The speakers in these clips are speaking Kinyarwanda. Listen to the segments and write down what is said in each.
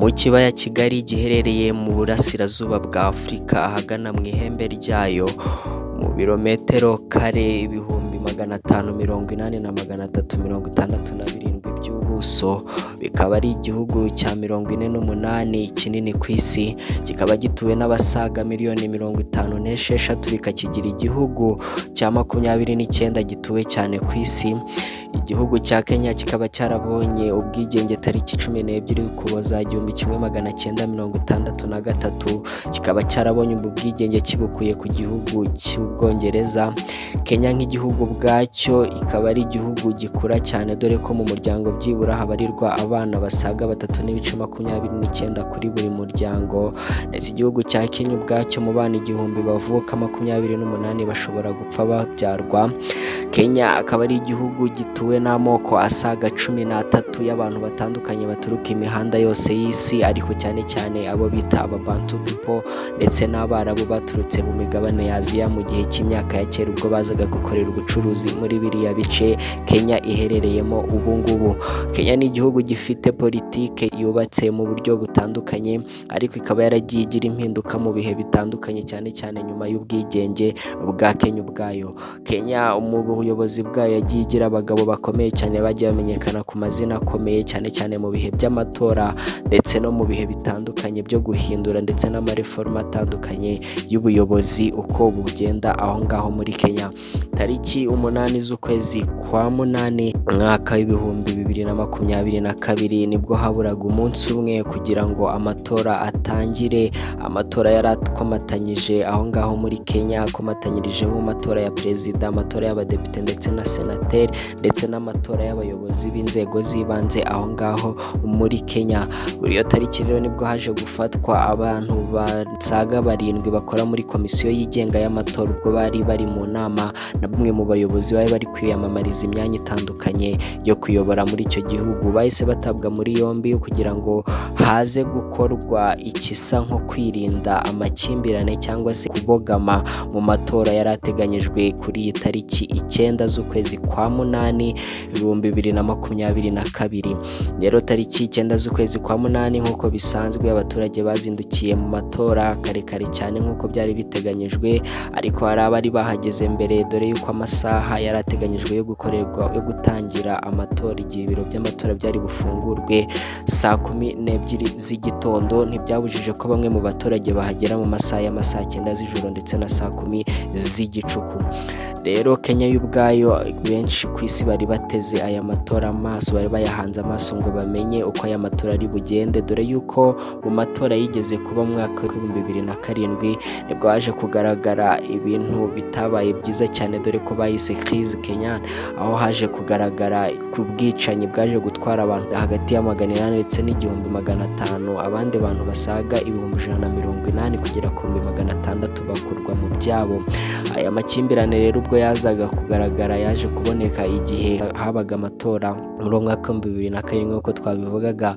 Mu kibaya kigari giherereye mu burasirazuba bwa Afurika ahagana mu ihembe ryayo, mu birometero kare 580 367 by'ubuso, bikaba ari igihugu cya 48 kinini ku isi, kikaba gituwe n'abasaga miliyoni 56, bikakigira igihugu cya 29 gituwe cyane ku isi. Igihugu cya Kenya kikaba cyarabonye ubwigenge tariki 12 Ukuboza 1963, kikaba cyarabonye ubu bwigenge kibukuye ku gihugu cy'Ubwongereza. Kenya nk'igihugu ubwacyo ikaba ari igihugu gikura cyane, dore ko mu muryango byibura habarirwa abana basaga 3.29 kuri buri muryango, ndetse igihugu cya Kenya ubwacyo mu bana 1000 bavuka 28 bashobora gupfa babyarwa. Kenya akaba ari igihugu gituwe n'amoko asaga 13 y'abantu batandukanye baturuka imihanda yose y'isi, ariko cyane cyane abo bita Ababantu people ndetse n'Abarabu baturutse mu migabane ya Aziya mu gihe cy'imyaka ya kera, ubwo bazaga gukorera ubucuruzi muri biriya bice Kenya iherereyemo ubu ngubu. Kenya ni igihugu gifite politike yubatse mu buryo butandukanye, ariko ikaba yaragiye igira impinduka mu bihe bitandukanye, cyane cyane nyuma y'ubwigenge bwa Kenya ubwayo. Kenya mu buyobozi bwayo yagiye igira abagabo bakomeye cyane bagiye bamenyekana ku mazina akomeye, cyane cyane mu bihe by'amatora ndetse no mu bihe bitandukanye byo guhindura ndetse n'amareforme atandukanye y'ubuyobozi uko bugenda aho ngaho muri Kenya. Tariki 8 z'ukwezi kwa munani umwaka w'2022 nibwo haburaga umunsi umwe kugira ngo amatora atangire. Amatora yari akomatanyije aho ngaho muri Kenya, akomatanyirijeho amatora ya perezida, amatora y'abadepite ndetse na senateri, ndetse n'amatora y'abayobozi b'inzego z'ibanze aho ngaho muri Kenya. Buri iyo tariki rero nibwo haje gufatwa abantu basaga barindwi bakora muri komisiyo yigenga y'amatora, ubwo bari bari mu nama na bamwe mu bayobozi bari bari kwiyamamariza imyanya itandukanye yo kuyobora muri icyo gihugu. Bahise batabwa muri yombi kugira ngo haze gukorwa ikisa nko kwirinda amakimbirane cyangwa se kubogama mu matora yari ateganyijwe kuri iyi tariki 9 z'ukwezi kwa munani 2022. Rero tariki 9 z'ukwezi kwa munani, nk'uko bisanzwe, abaturage bazindukiye mu matora kare kare cyane nk'uko byari biteganyijwe, ariko hari abari bahageze mbere, dore yuko amasaha yari ateganyijwe yo gukorerwa yo gutangira amatora igihe ibiro by'amatora byari bufungurwe saa 12 z'igitondo, ntibyabujije ko bamwe mu baturage bahagera mu masaha y'amasaa 9 z'ijoro ndetse na saa 10 z'igicuku. Rero Kenya y'ubwayo benshi ku isi bari bateze aya matora amaso, bari bayahanze amaso ngo bamenye uko aya matora ari bugende, dore yuko mu matora yigeze kuba mu mwaka w'2007 nibwo haje kugaragara ibintu bitabaye byiza cyane, dore ko bayise crise Kenya, aho haje kugaragara ku bwicanyi bwaje gutwara abantu hagati ya 800 ndetse n'1500, abandi bantu basaga 180,000 kugera ku 600,000 bakurwa mu byabo. Aya makimbirane rero ubwo yazaga kugaragara yaje kuboneka igihe habaga amatora muri uwo mwaka w'2007, nk'uko twabivugaga,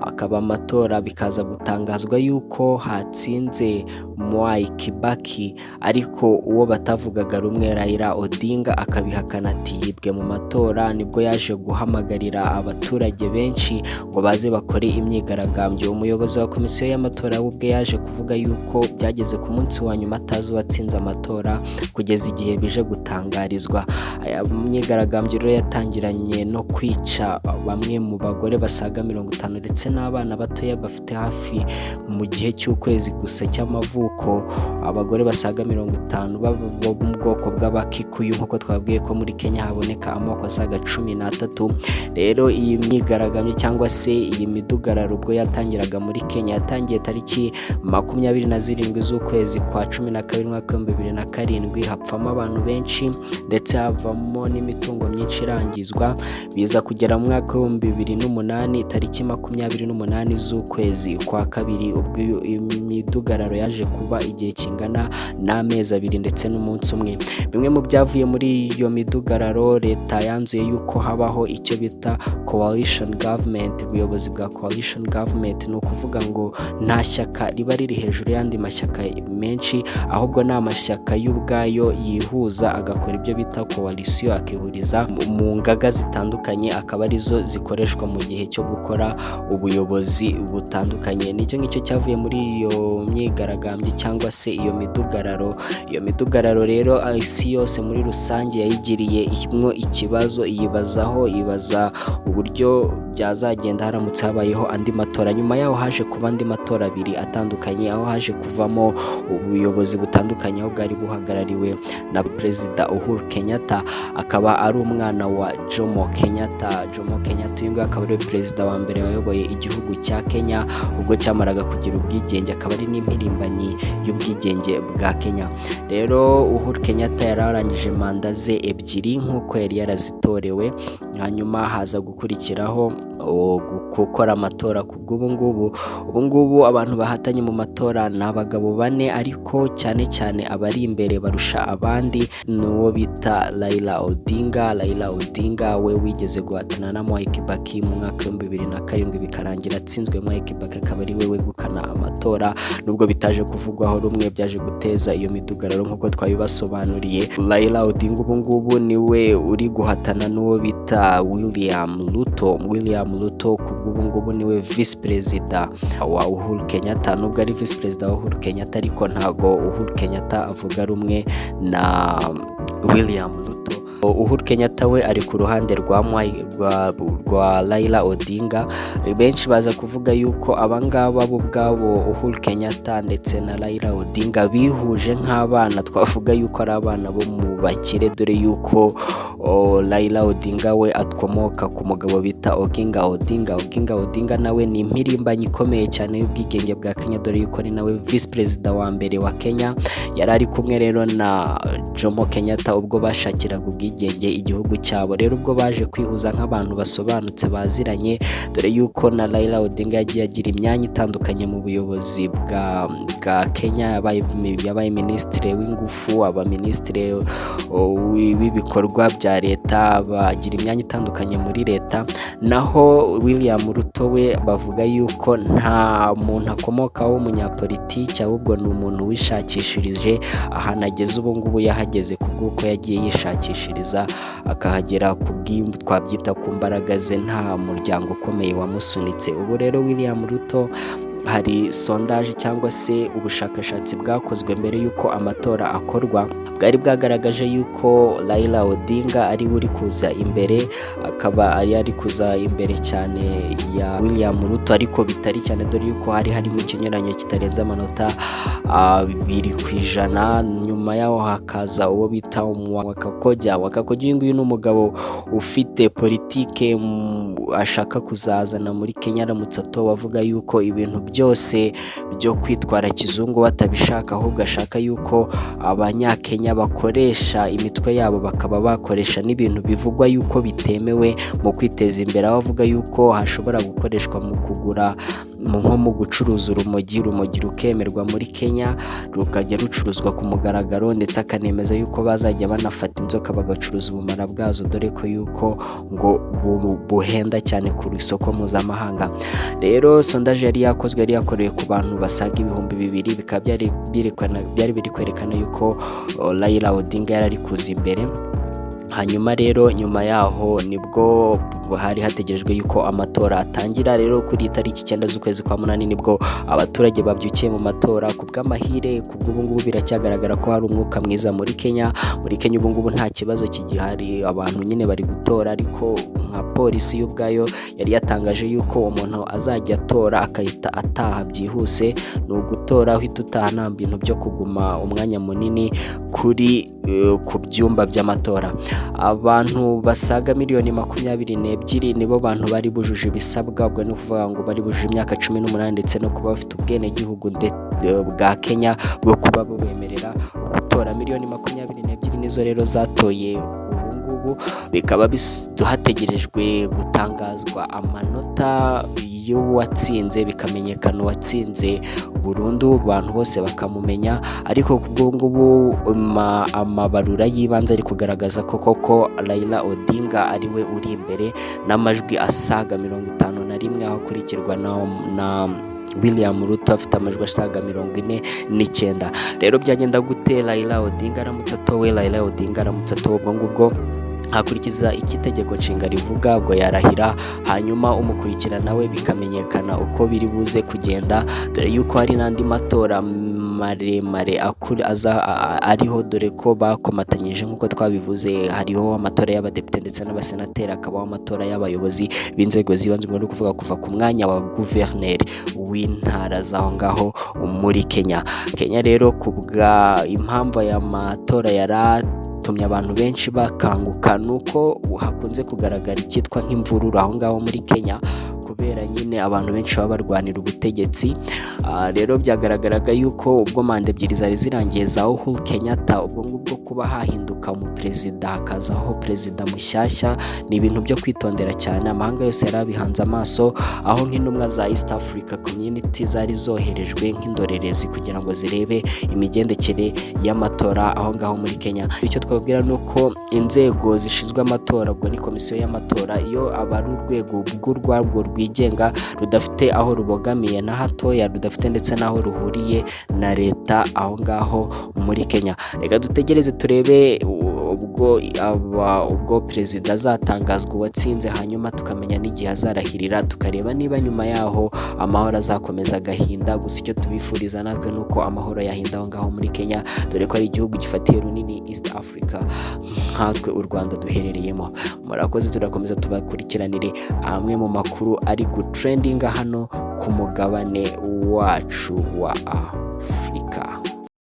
akaba amatora bikaza gutangazwa yuko hatsinze Mwai Kibaki, ariko uwo batavugaga rumwe Raila Odinga akabihakana ati yibwe mu matora. Nibwo yaje guhamagarira abaturage benshi ngo baze bakore imyigaragambyo. Umuyobozi wa komisiyo y'amatora we ubwe yaje kuvuga yuko byageze ku munsi wa nyuma atazi uwatsinze amatora kugeza igihe bije gutangarizwa. Aya myigaragambyo rero yatangiranye no kwica bamwe mu bagore basaga 50 ndetse n'abana batoya bafite hafi mu gihe cy'ukwezi gusa cy'amavuko, abagore basaga 50 bo mu bwoko bw'Abakikuyu, nk'uko twabwiye ko muri Kenya haboneka amoko asaga 13. Rero iyi myigaragambyo cyangwa se iyi midugararo ubwo yatangiraga muri Kenya, yatangiye tariki 27 z'ukwezi kwa 12 umwaka w'2007, hapfamo abantu benshi ndetse havamo n'imitungo myinshi irangizwa, biza kugera mu mwaka w'2008 tariki 28 z'ukwezi kwa kabiri, ubwo imidugararo yaje kuba igihe kingana n'amezi 2 ndetse n'umunsi umwe. Bimwe mu byavuye muri iyo midugararo, leta yanzuye yuko habaho icyo bita coalition government. Ubuyobozi bwa coalition government ni ukuvuga ngo nta shyaka riba riri hejuru y'andi mashyaka menshi, ahubwo ni amashyaka y'ubwayo yihuza agakora ibyo bita coalition, akihuriza mu ngaga zitandukanye, akaba arizo zikoreshwa mu gihe cyo gukora ubuyobozi butandukanye. Nicyo ngicyo cyavuye muri iyo myigaragambyo cyangwa se iyo midugararo. Iyo midugararo rero isi yose muri rusange yayigiriye imwo ikibazo, iyibazaho, ibaza uburyo byazagenda haramutse habayeho andi matora. Nyuma yaho haje kuba andi matora abiri atandukanye, aho haje kuvamo ubuyobozi butandukanye, aho bwari buhagarariwe na Perezida Uhuru Kenyatta, akaba ari umwana wa Jomo Kenyatta. Jomo Kenyatta uyu nguyu akaba ari we perezida wa mbere wayoboye igihugu cya Kenya ubwo cyamaraga kugira ubwigenge, akaba ari n'impirimbanyi y'ubwigenge bwa Kenya. Rero Uhuru Kenyatta yari arangije manda ze ebyiri nk'uko yari yarazitorewe, hanyuma haza gukurikiraho gukora amatora. Ku bw'ubu ngubu, ubu ngubu abantu bahatanye mu matora ni abagabo bane, ariko cyane cyane abari imbere barusha abandi ni uwo bita Raila Odinga. Raila Odinga we wigeze guhatana na Mwai Kibaki mu mwaka w'2007, bikarangira atsinzwe. Mwai Kibaki akaba ari we wegukana amatora, nubwo bitaje kuvugwaho rumwe, byaje guteza iyo midugararo nk'uko twabibasobanuriye. Raila Odinga ubu ngubu niwe uri guhatana n'uwo bita William Ruto. William Ruto ku bw'ubu ngubu niwe visi perezida wa Uhuru Kenyatta. Nubwo ari visi perezida wa Uhuru Kenyatta, ariko ntago Uhuru Kenyatta avuga rumwe na William Ruto. Uhuru Kenyatta we ari ku ruhande rwa Raila Odinga. Benshi baza kuvuga yuko abangaba bo ubwabo, Uhuru Kenyatta ndetse na Raila Odinga, bihuje nk'abana, twavuga yuko ari abana bo mu bakire, dore yuko Raila Odinga we akomoka ku mugabo bita Oginga Odinga. Oginga Odinga nawe ni impirimbanyi ikomeye cyane y'ubwigenge bwa Kenya, dore yuko ari nawe visi perezida wa mbere wa Kenya. Yari ari kumwe rero na Jomo Kenyatta ubwo bashakiraga ubwigenge igihugu cyabo. Rero ubwo baje kwihuza nk'abantu basobanutse baziranye, dore yuko na Raila Odinga yagiye agira imyanya itandukanye mu buyobozi bwa Kenya, yabaye minisitiri w'ingufu, aba minisitiri w'ibikorwa bya leta, bagira imyanya itandukanye muri leta. Naho William Ruto we bavuga yuko nta muntu akomokaho w'umunyapolitiki, ahubwo ni umuntu wishakishirije ahantu ageze ubu ngubu. Yahageze ku bw'uko yagiye yishakishiriza akahagera ku twabyita ku mbaraga ze, nta muryango ukomeye wamusunitse. Ubu rero William Ruto, hari sondage cyangwa se ubushakashatsi bwakozwe mbere y'uko amatora akorwa, bwari bwagaragaje yuko Raila Odinga ari we uri kuza imbere, akaba ari kuza imbere cyane ya William Ruto, ariko bitari cyane, dore yuko hari harimo ikinyuranyo kitarenze amanota 2%. Nyuma yaho hakaza uwo bita Wakakoja. Wakakoja uyu nguyu ni umugabo ufite politike ashaka kuzazana muri Kenya aramutse atowe, avuga yuko ibintu byose byo kwitwara kizungu batabishaka, ahubwo ashaka yuko Abanyakenya bakoresha imitwe yabo, bakaba bakoresha n'ibintu bivugwa yuko bitemewe mu kwiteza imbere, aho avuga yuko hashobora gukoreshwa mu kugura, nko mu gucuruza urumogi, urumogi rukemerwa muri Kenya rukajya rucuruzwa ku mugaragaro, ndetse akanemeza yuko bazajya banafata inzoka bagacuruza ubumara bwazo, dore ko yuko ngo buhenda cyane ku isoko mpuzamahanga. Rero sondage yari yakozwe yari yakorewe ku bantu basaga 2000, bikaba byari biri kwerekana yuko Raila Odinga yari ari kuza imbere. Hanyuma rero nyuma yaho nibwo hari hategerejwe yuko amatora atangira. Rero kuri tariki 9 z'ukwezi kwa munani nibwo abaturage babyukiye mu matora. Ku bw'amahire, ku bw'ubu ngubu biracyagaragara ko hari umwuka mwiza muri Kenya. Muri Kenya ubu ngubu nta kibazo kigihari, abantu nyine bari gutora, ariko nka polisi y'ubwayo yari yatangaje yuko umuntu azajya atora akahita ataha byihuse. Ni ugutora uhita utaha, nta bintu byo kuguma umwanya munini kuri ku byumba by'amatora. Abantu basaga miliyoni 22 nibo bantu bari bujuje ibisabwa, ubwo ni ukuvuga ngo bari bujuje imyaka 18 ndetse no kuba bafite ubwenegihugu bwa Kenya bwo kuba bubemerera gutora. Miliyoni 22 nizo rero zatoye. Ubu ngubu bikaba hategerejwe gutangazwa amanota y'uwatsinze, bikamenyekana uwatsinze burundu, abantu bose bakamumenya. Ariko kubwo ngubu amabarura y'ibanze ari kugaragaza ko koko Raila Odinga ari we uri imbere n'amajwi asaga 51, aho akurikirwa na William Ruto afite amajwi asaga 49. Rero byagenda gute Raila Odinga aramutse atowe? Raila Odinga aramutse atowe, ubwo ngubwo hakurikiza icyo itegeko nshinga rivuga, ubwo yarahira, hanyuma umukurikira nawe bikamenyekana uko biri buze kugenda, dore yuko hari n'andi matora maremare aza ariho, dore ko bakomatanyije nk'uko twabivuze. Hariho amatora y'abadepite ndetse n'abasenateri, hakabaho amatora y'abayobozi b'inzego z'ibanze, ubwo ni ukuvuga kuva ku mwanya wa guverineri w'intara z'aho ngaho muri Kenya. Kenya rero, ku bwa impamvu aya matora yaratumye abantu benshi bakanguka, nuko hakunze kugaragara icyitwa nk'imvururu aho ngaho muri Kenya, kubera nyine abantu benshi baba barwanira ubutegetsi. Rero byagaragaraga yuko ubwo manda ebyiri zari zirangiye za Uhuru Kenyatta, ubwo ngubwo kuba hahinduka umuperezida, hakazaho perezida mushyashya, ni ibintu byo kwitondera cyane. Amahanga yose yari abihanze amaso, aho nk'intumwa za East Africa Community zari zoherejwe nk'indorerezi kugira ngo zirebe imigendekere y'amatora aho ngaho muri Kenya. Icyo twababwira ni uko inzego zishinzwe amatora, ubwo ni komisiyo y'amatora, iyo aba ari urwego rw'urwarwo rwigenga, rudafite aho rubogamiye na hatoya, rudafite ndetse n'aho ruhuriye na leta aho ngaho muri Kenya. Reka dutegereze turebe ubwo perezida azatangazwa uwatsinze, hanyuma tukamenya n'igihe azarahirira, tukareba niba nyuma yaho amahoro azakomeza agahinda. Gusa icyo tubifuriza natwe ni uko amahoro yahinda aho ngaho muri Kenya, dore ko ari igihugu gifatiye runini East Africa nkatwe u Rwanda duherereyemo. Murakoze, turakomeza tubakurikiranire amwe mu makuru ari gutrendinga hano ku mugabane wacu wa